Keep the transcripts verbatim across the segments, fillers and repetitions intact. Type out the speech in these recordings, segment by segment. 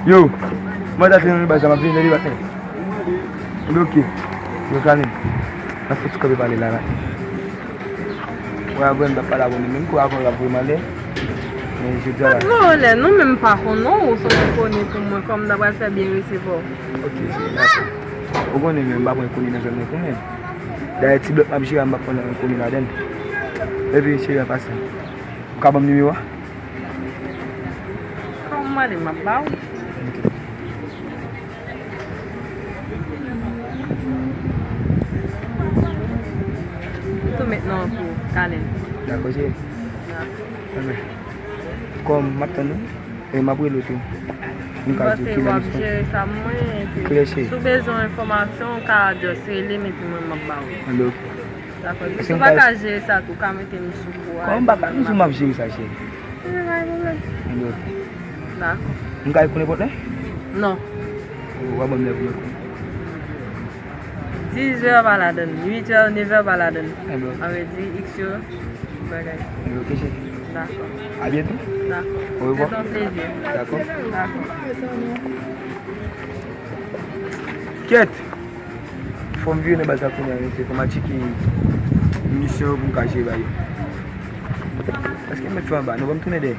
Yo, mwen ta te nan baz la, m ap vini nan debat la. Bloke. Yo, Kalin. N ap fouti kanpe pale la, la. Mwen avè m t ap pale avè w menm, kou avan w t ap voye m anlè. Men jodi a la. Mwen anlè, non, men m pa konnen w, se w ki konnen pou mwen, kòm m ta pral fè byen resevwa w. Ok, se dakò. Ou konnen, men m pa pran koni nan zòn nan, konnen. Dayè, ti blòk m ap jere a, m p ap pran koni ladan l. Epi, cheri a pase. Ou ka ban m nimewo a? Kòm mande m ap ba w. Tou met nan pou Kalin. Dakò, cheri. Dakò. Enben, kòm m ap tann ou, e m ap rele w tou. M ka di w kilè misyon. Jere sa pou mwen, epi kilè, cheri? Si w bezwen enfòmasyon, w ka just rele m, epi mwen, m ap ba w. Enben, ok. Dakò. Epi si w pa ka jere sa tou, w ka mete m sou kou a. Kòm m pa ka, m di w m ap jere sa, cheri. Enben, pa gen pwoblèm. Enben, ok. Dakò. M ka reponn nenpòt lè? Non. W ap ban m lè pou mwen reponn. Dizè pa ladan, uitè, nevè pa ladan. Enben, ok. Sa vle di, x yo, bagay. Enben, ok, cheri. Dakò. A byento. Dakò. Orevwa. Se yon plezi. Dakò. Dakò. Kèt! Fò m vire nan baz la kounye a, mesye. Fò m al tcheke minisyon yo pou m ka jere bagay yo. Èske m mèt fè anba? Non, ban m tounen dèyè.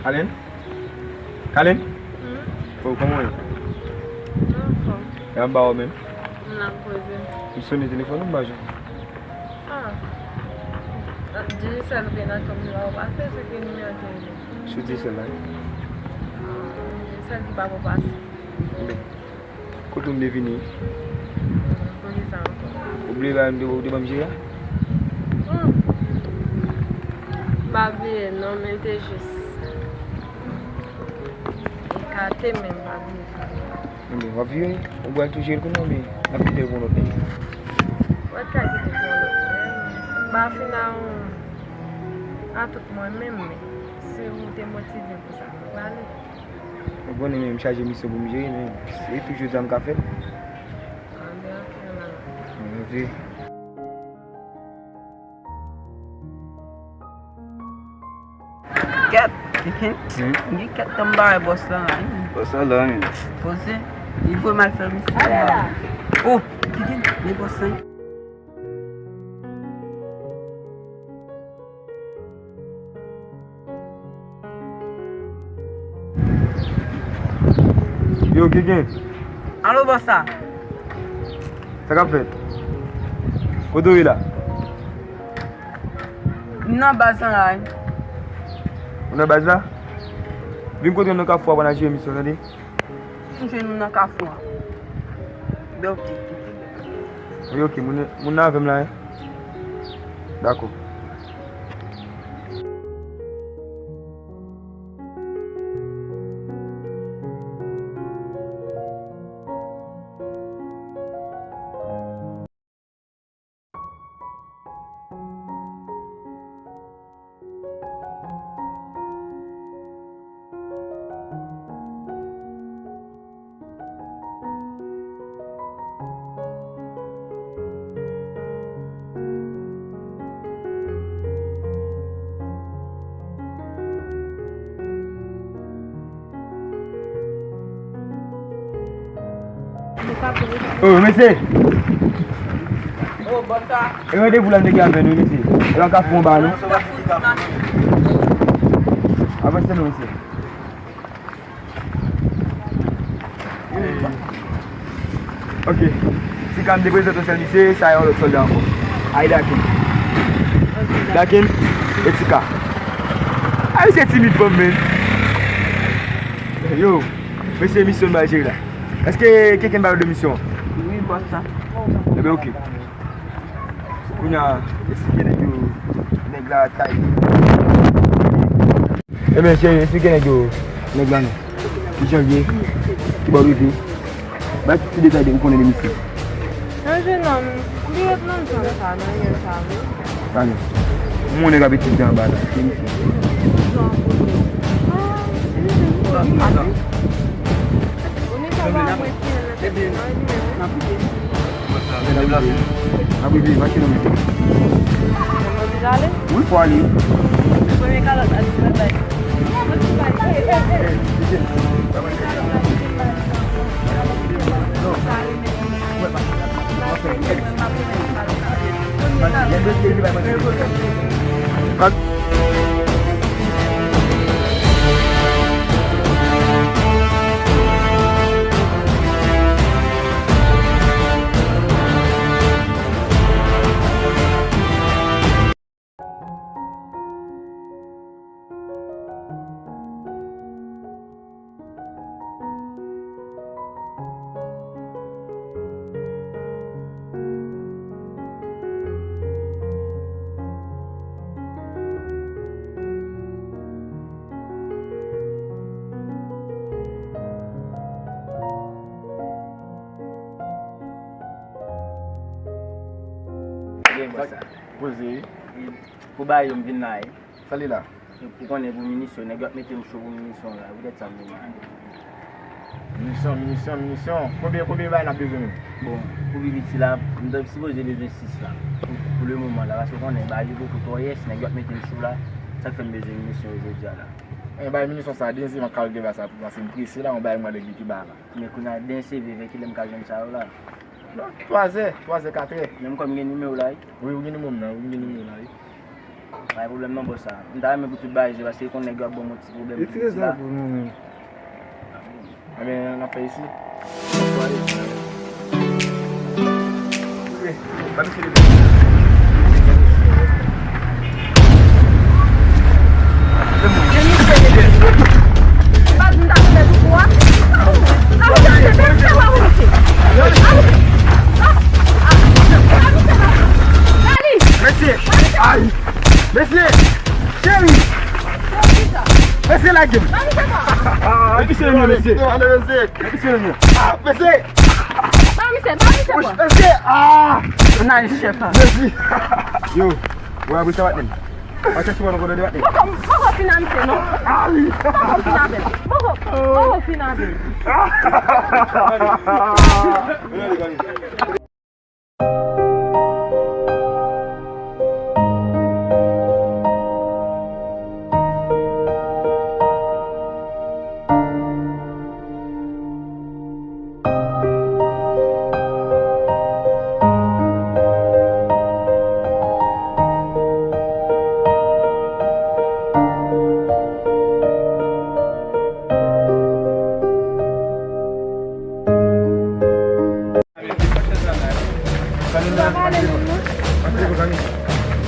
Kalin? Kalin? Hmm? Oh, kòman w ye? Anfòm. E anba w menm? M la poze. M sone telefòn ou m pa jwenn? Ah. Digicel ou gen nan chanm li pa pou pase, se ki nimewo ki rele? Sou Digicel la wi. Ah, Digicel ki pa pou pase. Enben, kote w m te vini? Pou ki sa ankò? Ou bliye bagay m te, ou te ban m jere a? Hmm. M pa bliye non, men te jis ekate, men m pa bliye sa. Enben, w ap vire, ou pral tou jere l kounye a oubyen n ap kite l pou yon lòt nèg? Ou pa t ka kite l pou yon lòt nèg. M pa fin a yon, a tout mwen menm, men si ou te motive pou sa, m prale. Ou konnen men m chaje misyon pou m jere, men se tou jodi a m ka fè l. Anben, ok, mama. Enben, ok. Kèt, Kikin. Hmm? Gen kèt tan m pa wè bòs lan la, wi. Bòs lan la, wi. Poze. Li voye m al fè misyon la. Oh, Kikin, men bòs lan. Yo, Kikin. Alo, bòs la. Sa k ap fèt? Kote w ye la? M nan baz lan la, wi. Ou nan baz la? Vin kote m nan kafou a pou n al jere misyon, tande? M jwenn ou nan kafou a. Bèl kite. Wi, ok, moun, moun nan avè m la, wi. Dakò. Oh, mesye! Oh, bòs sa. E randevou la m te gen avè nou, mesye. E la m ka fè yon ba nou. Avanse non, mesye. Ok. Ti ka m te prezante w sèl misye, sa yon lòt sòlda ankò. Ay, Dakin. Dakin e Ti ka. Ay, misye timid, fanm, men. Yo, mesye, misyon n ba jere la. Èske Kikin ba yo de misyon? Wi, bòs la. Enben, ok. Kounye a, esplike nèg yo, nèg la tay. Enben, cheri, esplike nèg yo, nèg la non. Kijan l ye, ki bò l rete. Bay tout ti detay de ou konnen de misye. Yon Jenòm, li ret nan zòn sa, nan ri sa, wi. Tande. Moun nèg ap etidye anba la, se misye. Ou ni sa pa mwen ki nan tèt nan ri, men. N ap rive, machin nan men. Wi, fò ale. Premye kalòt, al bay. Poze. Pou ba yo, m vin la, wi. Sa li la? Ou konnen pou minisyon, nèg yo ap mete m cho pou minisyon la, poutèt sa m vin la. Minisyon, minisyon, minisyon. Konbyen, konbyen bagay n ap bezwen menm? Bon, pou pi piti la, m t ap sipoze bezwen sis la. Pou, pou le moman la, paske ou konnen, bagay yo poko twò yès, nèg yo ap mete m cho la, sa k fè m bezwen minisyon yo jodi a la. E bay minisyon sa, denye se m ap kal gen bagay sa pou pase m prese la, yon bagay m wè nèg yo ki ba la. Men kounye a, denye se veve kilè m ka jwenn sa yo la? Non, twazè, twazè, katrè. Menm kòm gen nimewo la, wi. Wi, ou gen nimewo m nan, wi, m gen nimewo la, wi. Pa gen pwoblèm non, bòs la. M ta renmen pou tout bagay je, paske konn nèg yo ap ban m yon ti pwoblèm. Retire zam pou nou menm. Anben, n ap fè isi. Mesye! Ay! Mesye! Cheri! Mesye, lage m! Epi se nou, mesye! Epi se nou! Mesye! Mesye! Ah! Nan chèf la. Mesye! Yo! Wè, abri sa patnè m. Pa chèche mwen ankò tande patnè. Poko, poko fin a misye non. Poko fin avè l. Poko, poko fin avè l.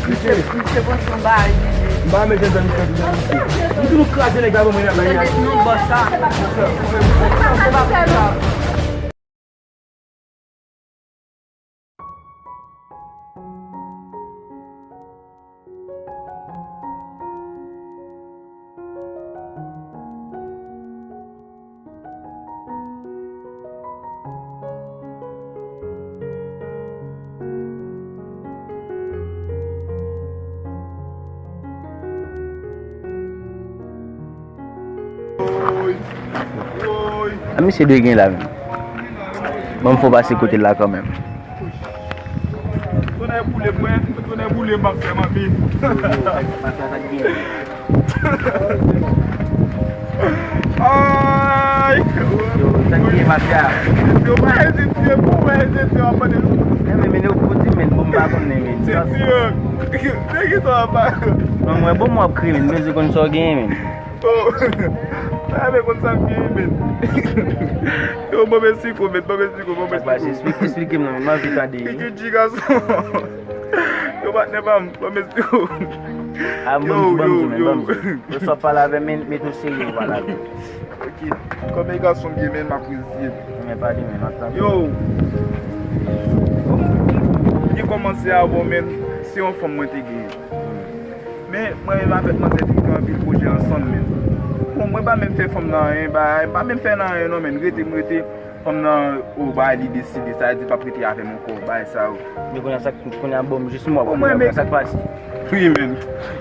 Misye, misye pran yon bagay, misye. M pa renmen jan misye ap viv la, misye. M toujou kraze nèg la ban mwen nan bagay. Non, bòs sa. A misye dwe gen la menm. Ban m fè w pase kote l la kanmenm. Tonnè boule m, mwen, tonnè boule m, m ap fè manmi. Ay! Yo, sa k ye, mafya? Yo, pa ezite, pou pa ezite, w ap mande nou. Men, men, men, yo, pou di, men, bon, m pa konnen, men. Se ti, euh, se ki sa w ap ba? Non, mwen, bon, m ap kriye, men, m bezwen konn sa w genyen, men. Oh, sa vle konn sa m gen, men. Yo, bon, men, siko, men, bon, men, siko, bon, men, siko. Esplike, esplike m, non, men, m anvi tande. Ki, ki ti gason. Yo, patnè pa m, bon, men, siko. A, m banm di, banm di, men, banm di. Yo, sa w ap pale avè m, men, met ou serye, ou pale avè m. Ok. Kòm e gason m ye, men, m apresye. Men pa demen, m ap tann. Yo. Li kòmanse avè w, men, se yon fanm mwen te genyen. Men, mwen menm avèk manzè te gen anpil pwojè ansanm, men. Bon, mwen pa menm fè fanm nan anyen, bagay, m pa menm fè nan anyen, non, men, rete, m rete. Fanm nan, o, bay li deside, sa vle di l p ap rete avè m ankò, bay sa yo. Men kounye a sa, kounye a bon, jis mwen, kounye a sa k pase. Wi, men.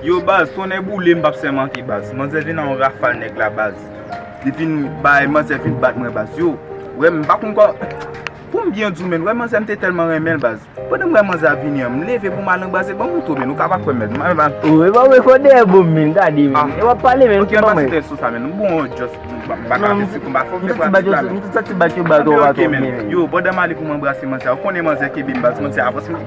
Yo, baz, tonnè boule m p ap sèmante, baz. Manzè vin nan yon rafal nèg la, baz. Li vin bay, manzè vin bat mwen, baz. Yo, wè, m pa konn kò. Pou m byen di w, men, wè, manzè, m te tèlman renmen l, baz. Pandan m wè manzè ap vini an, m leve pou m al anbrase, ban m moto, men, ou ka pa kwè, men. Ou e pa wè kò dèyè bon, men, gade, men. E w ap pale, men, ou ki ban mwen. Ok, anbrase tèt sou sa, men. M bon, just, m pa, m pa ka vin sou konba, fò m fè pratik la, men. M te santi bat yo bat ou, bat ou, men. Yo, pandan m ale pou m anbrase manzè, ou konnen manzè kenbe m, baz, manzè avanse m.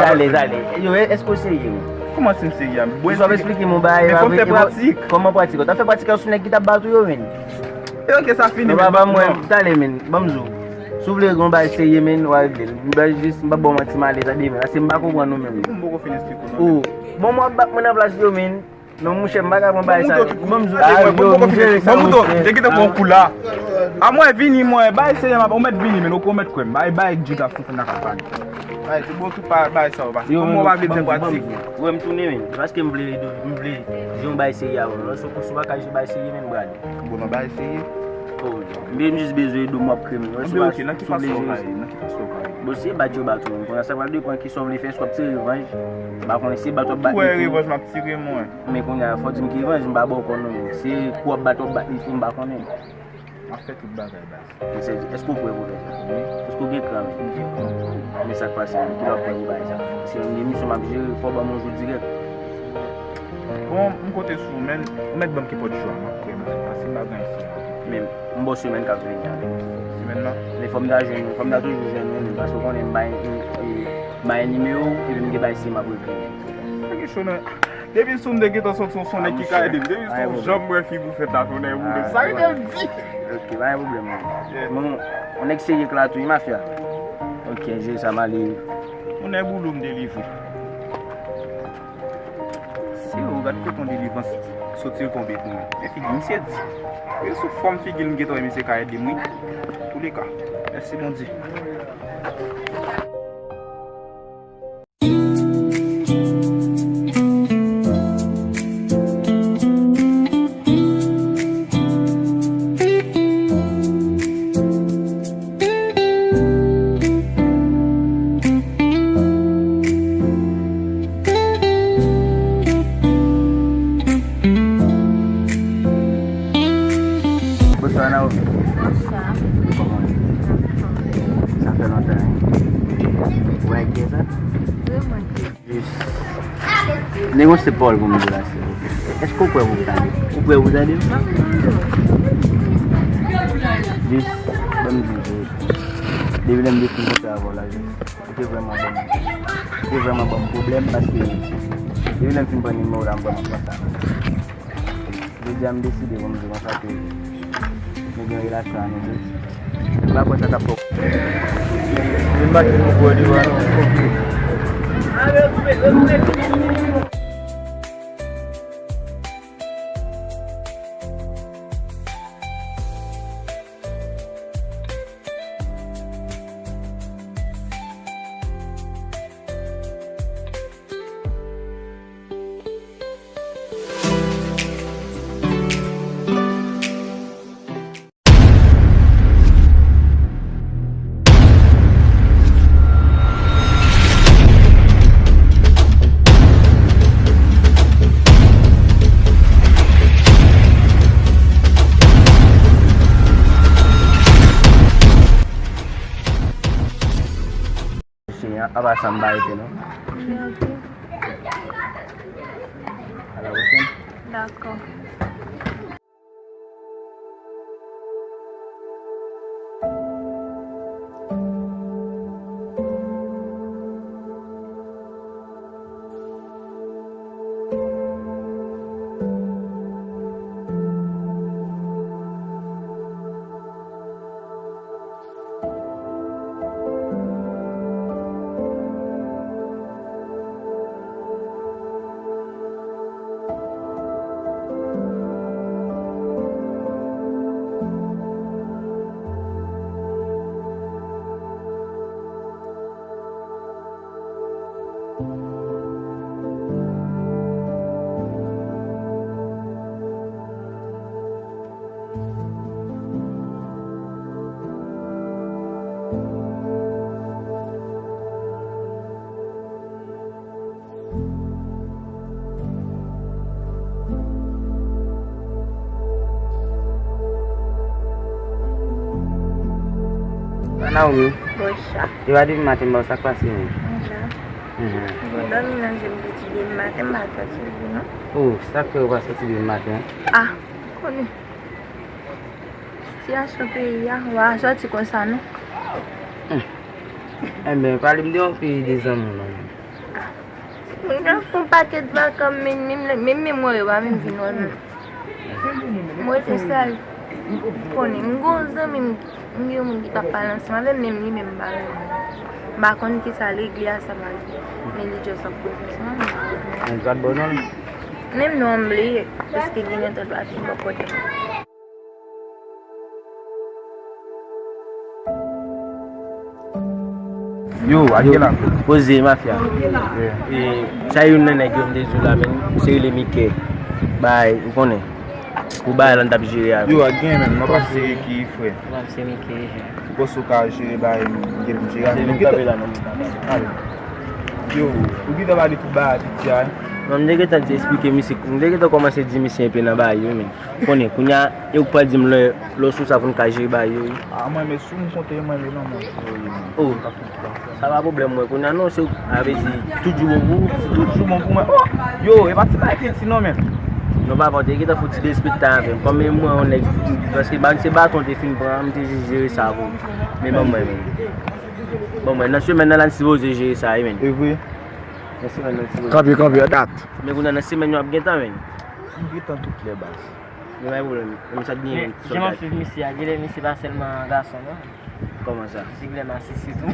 Alèz, alèz. Yo, èske w serye, men? Kòman si m serye a? Bon, sa w esplike m yon bagay, men fò m fè pratik. Kòman pratik? Ou ta fè pratik la sou nèg ki t ap bat ou yo, men. E ok, sa fini, men. Non, papa, mwen, talè, men. Ban m di w. Si w vle gon bagay serye, men, w a regle l. M ba jis, m pa ba w manti, m ale, tande, men. Paske m pa konprann ou menm. M poko fin esplike w, non. Bon, mwen ap bat mwen nan plas yo, men. Non, monchè, m pa ka pran bagay sa yo. Ban m di w, ah, yo, monchè, sa monchè. Ban m di w, te gentan pran kou la. A mwen, vini, mwen, bagay serye, m ap, ou mèt vini, men, ou mèt kwè m. Bagay, bagay, Djig ap soufri nan kap pale. Bagay, se bon, tout pa, bagay sa yo, paske kòman w pa vle fè pratik? Wè, m tounen, men. Paske m vle, m vle jwe yon bagay serye avè w. Lòske si w pa ka jwe bagay serye, men, m prale. Bon, nan bagay serye. Oh, men m jis bezwen do m ap kreye. Anben, ok, nan ki fason w ka ye? Nan ki fason w ka ye? Bon, se bat yo bat ou, men kounye a sa pral depann kisa w vle fè, èske w ap tire revanj? M pa konnen, se bat w ap bat li tou. Ou wè revanj m ap tire, mwen. Men kounye a, fò w di m ki revanj, m pa ba w kò non, men. Se kou w ap bat w ap bat li tou, m pa konnen. M ap fè tout bagay, baz. Mesye, èske w prè pou fè sa? Wi. Èske w gen kran? M gen kran. Men sa k pase, men ki lè w prè pou bagay sa? Se yon emisyon m ap jere, fò w ban m yon jou dirèk. Bon, m konte sou ou, men ou mèt ban m kenpòt jou a, m ap prè, m ap pase bagay sa. Men m ba w semèn k ap vini a, men. Semèn nan? Men fò m ta jwenn ou, fò m ta toujou jwenn ou, men paske w konnen m bay, m, e, m bay nimewo w, epi m gen bagay si m ap regle. Pa gen cho non. Depi sou m te gentan santi w se yon nèg ki ka ede m. Depi sou w janm wè figi w fèt la, tonnè boule. Sa rete l di. Ok, pa gen pwoblèm, non. Bon, yon nèg serye k la tou, wi, mafya. Ok, jere sa, m ale. Yon nèg boule m delivre. Se ou, gad kote yon delivrans soti tonbe pou mwen. Men figi misye di. Wi, sou fòm figi l, m gentan wè misye ka ede m, wi. Touleka, mèsi Bondye. Bonswa, Naomi. Bonswa. Kòman w ye? Sa fè lontan, wi. Ou wè kiyès sa? Wi, mwen. Jis. Negosye pawòl pou m di w la, silvouplè. Èske w prè pou w tande? Ou prè pou w tande? Jis, ban m di w, depi lè m te fin kontre avè w la, jis, ou te vrèman ban m, ou te vrèman ban m pwoblèm, paske depi lè m fin pran nimewo w la, m vrèman pran sa. Jodi a, m deside pou m di konsa ke nou gen relasyon a nou de. M pa kwè sa t ap fè w. Vin bat nou gwo devan nou. Cheri, apa sa m pa rete non. Ok. A la pwochèn. Dakò. Naomi. Bocha. E pa depi maten m ba w sa k pase menm? Mwen la. Mhm. Mwen dòmi nan je m piti depi maten, m pa sòti di non. Oh, sa k fè ou pa sòti depi maten? Ah, konnen. Sitiyasyon peyi a, w a sòti konsa non. Hmm. Enben, pale m de yon peyi de zanmi w non. Moun nan fè yon pakèt vakan, men menm lè, menm men mwen yo pa menm vin wè m. Mwen rete sèl. Konnen, m gon zanmi m, m gen yon moun ki t ap pale ansanm avè m, menm li menm m pa renmen. M pa konn kisa l regle a sa pa regle. Men li just ap koze ansanm avè m. Mwen pa t ba w non. Menm non m bliye, paske gen yon tan l pa vin bò kote m. Yo, Akela. Poze, mafya. Yeah. E, sa youn nan nèg yo m te di w la, men, se rele Mike. Bay, ou konnen. Pou bay la, n t ap jere avè l. Yo, ak gen menm, nan pa se ki frè. Nan se Mike, je. Ou panse ou ka jere bay, m gen pou jere avè l. Yo, ou gentan pale tout bay a piti a. Non, m te gentan di, eksplike misye, m te gentan kòmanse di misye enpe nan bay yo, men. Konnen, kounye a, e ou k pral di m lè, lè w sou sa pou n ka jere bay yo, wi. A, mwen, men si w m konte, mwen, men non, mwen. Oh, sa pa pwoblèm, mwen. Kounye a, non, se, sa vle di, tout jou bon pou ou. Tout jou bon pou mwen. Oh, yo, e pa ti bagay piti, non, men. Non, papa, w te gentan fout ti derespektan avè m. Kòm e mwen, yon nèg, paske ba, se baton te fin pran, m te jis jere sa pou. Men ban mwen, men. Ban mwen, nan semèn nan la, n sipoze jere sa, wi, men. E vre. Nan semèn nan, n sipoze. Kanpe, kanpe, dat. Men kounye a, nan semèn yo ap gentan, men. M gentan tout lè, baz. Men pa gen pwoblèm. Men sa k genyen, men, jan m ap swiv misye a, genlè misye pa sèlman gason, non. Kòman sa? Misye genlè masisi tou.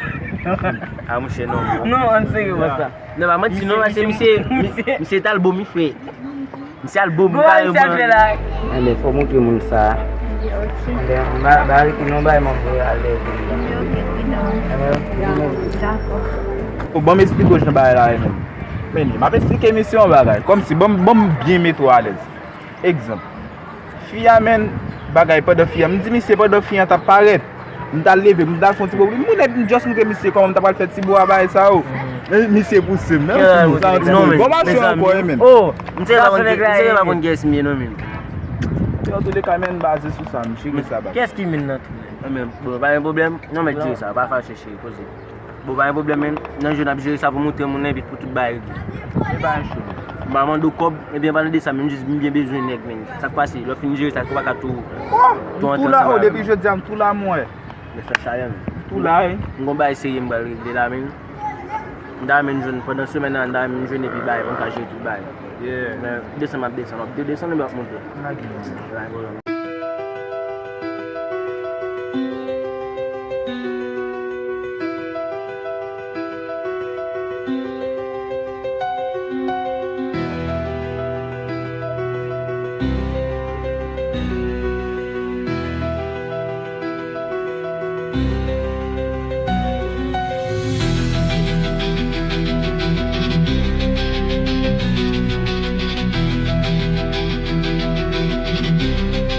A, monchè, non, bro. Non, ann serye, basta. Non, pa manti, non, paske misye, misye, misye t al bo mi fre. Misye al bo mi kareman. Enben, fò w montre moun sa. Ok. Enben, ba, ba, rete non, bay manm yo alèz. Enben, dakò. O, ban m eksplike w jan bagay la ye menm. Men, m ap eksplike misye yon bagay. Kòmsi, ban m, ban m byen mete w alèz. Egzanp, fi a, men, bagay pandan fi a, m di misye pandan fi a t ap parèt, m t al leve, m t al fè yon ti bo pou li, m just montre misye kòman m ta pral fè ti bo a bagay sa yo. E misye pouse m, men, m di sa yon ti bo. Bon, mache ankò, men. Oh, m se pa konn kiyès m ye, non, men. An tou le ka, men, baze sou sa, m chire sa, ba. Kiyès ki min nan tou? Bon, pa gen pwoblèm. Non, men, chire sa, pa fache, chire, poze. Bon, pa gen pwoblèm, men. Nan je n ap jere sa pou montre moun enpi pou tout bagay regle. Se pa yon cho. M pa mande w kòb, ebyen, pa tande sa, men m jis m byen bezwen nèg, men. Sa k pase? Lè w fin jere sa, ou pa ka tou, tou antre ansanm avè m? Depi jodi a, m tou la, mwen. Men frè Chayann. M tou la, wi. M gon bagay serye m pral regle la, men. M ta renmen n jwenn pandan semèn nan, m ta renmen n jwenn epi bagay, pou n ka jere tout bagay. Yeah. Men, desann m ap desann, w ap desann epi w ap monte. Pa gen pwoblèm.